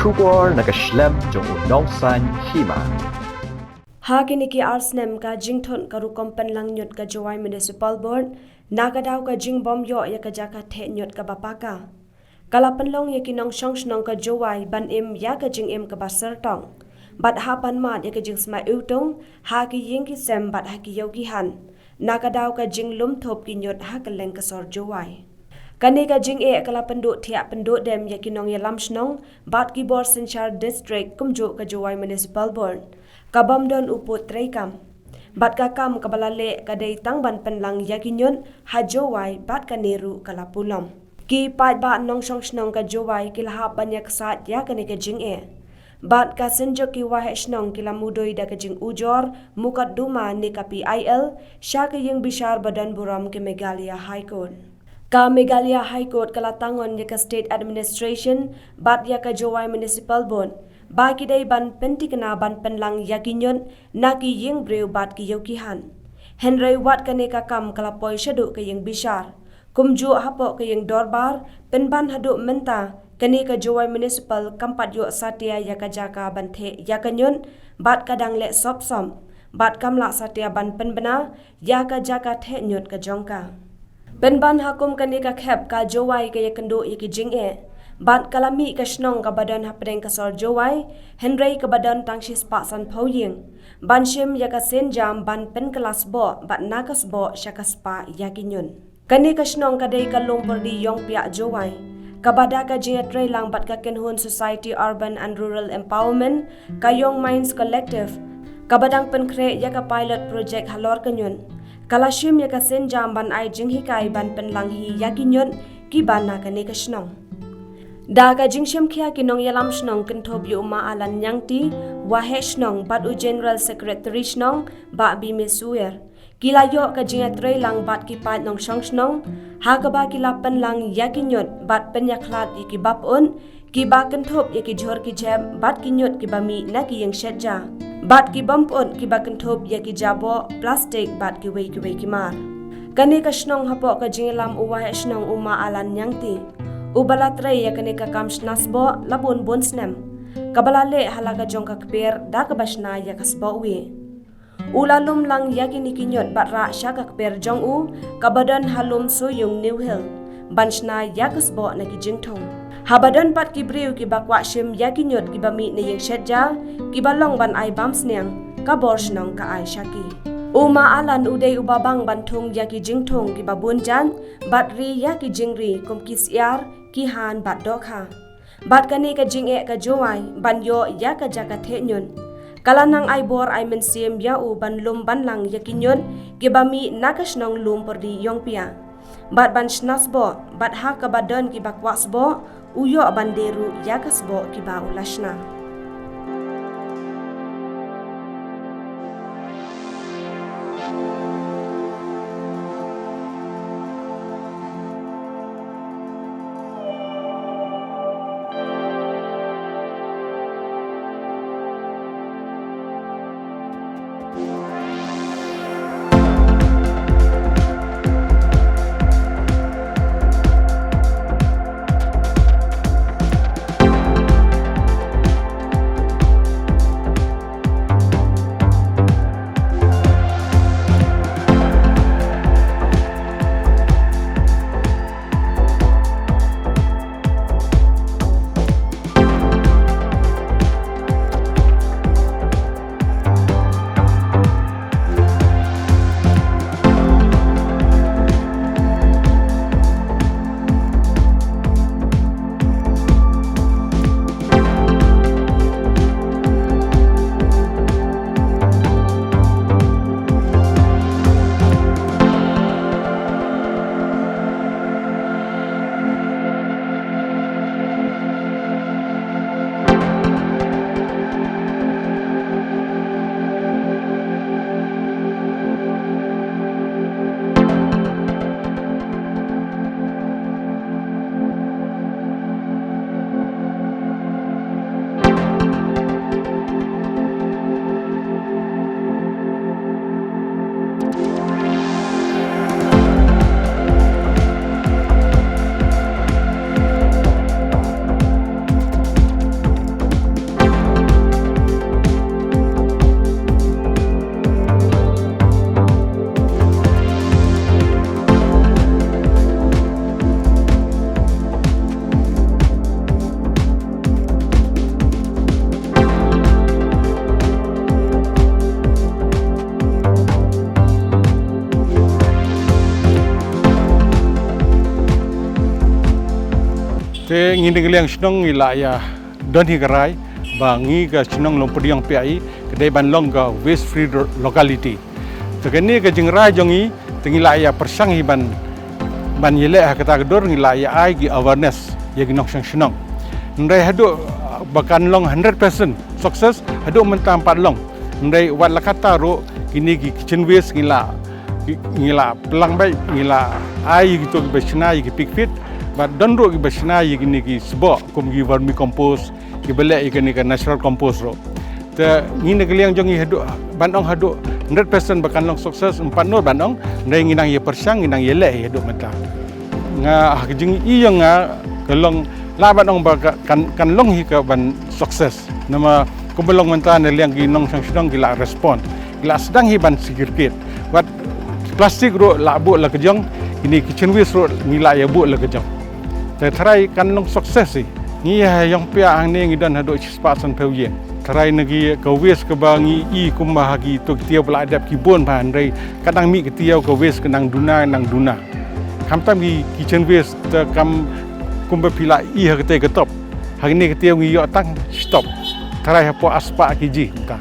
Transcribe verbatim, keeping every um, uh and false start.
Khubor na ka shlem jong u nongsan hima. Ha kine ki ar snem ka jingthut ka rukom pynlang ñiut ka Jowai Municipal Board, na ka daw ka jingbym ïoh ïa ka jaka theh ñiut kaba paka, ka la pynlong ïa ki nongshong shnong ka Jowai ban im ïa ka jingim kaba syrtong bad hap ban mad ïa ka jingsmai iwtung ha ki ïing ki sem bad ha ki ïew ki han, na ka daw ka jinglum thup ki ñiut ha kylleng ka sor Jowai. Kane ka jingeh ka la pynduh thiah pynduh dem ïa ki nongïalam shnong bad ki bor synshar district kumjuh ka Jowai Municipal Board, kabym don u pud treikam. Bad ka kam kaba la leh ka dei tang ban pynlang ïa ki ñiut ha Jowai bad kane ruh ka la pulom. Ki paidbah nongshong shnong ka Jowai ki la hap ban ïa ksaid ïa kane ka jingeh. Bad ka synjuk ki waheh shnong ki la mudui da ka jingujor mukotduma ne ka P I L sha ka ïing bishar ba don burom ka Meghalaya High Court. Ka Meghalaya High Court ka la tang on ïa ka State Administration bad ïa ka Jowai Municipal Board ba ki dei ban pynthikna ban pynlang ïa ki ñiut na ki ïing briew bad ki ïew ki han. Hynrei wat kane ka kam ka la poi shaduh ka ïing bishar. Kumjuh hapoh ka ïing dorbar, pynban haduh mynta, kane ka Jowai Municipal kam pat ïoh satia ïa ka jaka ban theh ïa ka ñiut bad ka dang leh sop sop bad kam lah satia ban pynbna ïa ka jaka theh ñiut ka jong ka. Pynban ha kum kane ka khep ka Jowai ka ïakynduh ïa ki jingeh bad ka la mih ka shnong kaba don hapdeng ka sor Jowai, hynrei kaba don tang shispah sanphew ïing, ban shim ïa ka sienjam ban pynkylla sboh bad na ka sboh sha ka spah ïa ki ñiut. Kane ka shnong ka dei ka Lum Pyrdi Ïongpiah Jowai, kaba da ka jingïatreilang bad ka kynhun Society Urban and Rural Empowerment, ka Young Minds Collective, kaba dang pynkhreh ïa ka pilot project halor ka ñiut, ka la shim ïa ka sienjam ban ai jinghikai ban pynlang hi ïa ki ñiut kiba na kane ka shnong. Da ka jingshim khia ki nongïalam shnong kynthup ïa u Ma Alan Ñiangti, Waheh Shnong bad u General Secretary Shnong, Bah Bime Suer, ki la ïoh ka jingïatreilang bad ki paid nongshong shnong, ha kaba ki la pynlang ïa ki ñiut bad pynïakhlad ïa ki baput, kiba kynthup ïa ki jhur ki jhep bad ki ñiut kiba mih na ki ïing shet ja, bad ki baput kiba kynthup ïa ki jaboh, plastik bad kiwei kiwei ki mar. Kane ka shnong hapoh ka jingïalam u Waheh Shnong u Ma Alan Ñiangti, uba la trei ïa kane ka kam shna sboh la bun bun snem, kaba la leh ha la ka jong ka kper da kaba shna ïa ka sboh wieh. U la lum lang ïa kine ki ñiut bad rah sha ka kper jong u, kaba don ha Lum Sohiong New Hill, ban shna ïa ka sboh na ki jingthung. Haba don pat ki briew kiba kwah shim ïa ki ñiut kiba mih na ïing shet ja, kiba long ban ai bam sniang, ka bor shnong ka ai sha ki. U Ma Alan u dei uba bang ban thung ïa ki jingthung kiba bun jait, bad ri ïa ki jingri kum ki syiar, ki han bad dohkha. Bad kane ka jingeh ka Jowai ban ïoh ïa ka jaka theh ñiut, ka la nang ai bor ai mynsiem ïa u ban lum ban lang ïa ki ñiut kiba mih na ka shnong Lum Pyrdi Ïongpiah, bad ban shna sboh, bad ha kaba don kiba kwah sboh, u ïoh ban die ruh ïa ka sboh kiba u la shna. Ngi na ka liang shnong ngi la ïa don hi ka rai ba ngi ka shnong Longpdiong P I E ka dei ban long ka waste free locality. Te kane ka jingrai jong ngi te ngi la ïa pyrshang hi ban ban ïaleh ha kata ka dur, ngi la ïa ai ki awareness ïa ki nongshong shnong. Hynrei haduh ba kan long hundred percent success, haduh mynta ym pat long. Hynrei wat la katta ruh kine ki kitchen waste ngi la ngi la plang beit, ngi la ai ïa kito kiba shna ïa ki pig feed, bad don ruh kiba shna ïa kine ki sboh kum ki vermicompost, kiba leh ïa kane ka natural compost ruh. Te ngi na ka liang jong ngi haduh ban ong haduh hundred percent ba kan long success, ym pat nud ban ong, hynrei ngi nang ïa pyrshang, ngi nang ïaleh haduh mynta. Nga ha ka jingïohi jong nga ka long lah ban ong ba kan kan long hi ka ban success. Namar kumba long mynta na liang ki nongshong shnong ki la respond, ki la sdang hi ban segregate. Wat plastik ruh la buh la ka jong, kine kitchen waste ruh ngi la ïa buh la ka jong. Te tharai kan long success hi. Ngi ha Ïongpia hangne ngi don haduh shispah sanphew ïing. Tharai na ki ka waste kaba ngi i kumba ha kito ki tiaw ba la dep ki bun bha, hynrei ka dang mih ki tiaw ka waste ka nang duna nang duna. Khamtam ki kitchen waste te kam kumba phi la i ha katei ka top. Hangne ki tiaw ngi ïoh tang shi top. Tharai hapoh arspah kg mynta.